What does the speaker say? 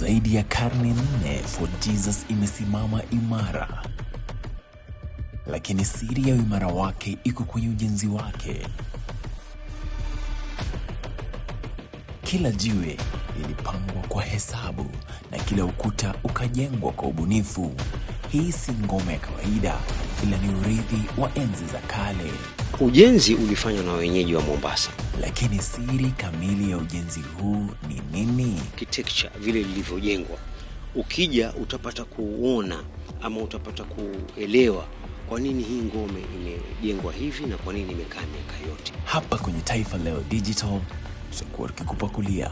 Zaidi ya karne 4, Fort Jesus imesimama imara, lakini siri ya uimara wake iko kwenye ujenzi wake. Kila jiwe lilipangwa kwa hesabu na kila ukuta ukajengwa kwa ubunifu. Hii si ngome ya kawaida, ila ni urithi wa enzi za kale. Ujenzi ulifanywa na wenyeji wa Mombasa. Lakini siri kamili ya ujenzi huu ni nini? Architecture vile lilivyojengwa, ukija utapata kuona ama utapata kuelewa kwa nini hii ngome imejengwa hivi na kwa nini imekaa miaka yote. Hapa kwenye Taifa Leo Digital tutakuwa tukikupakulia.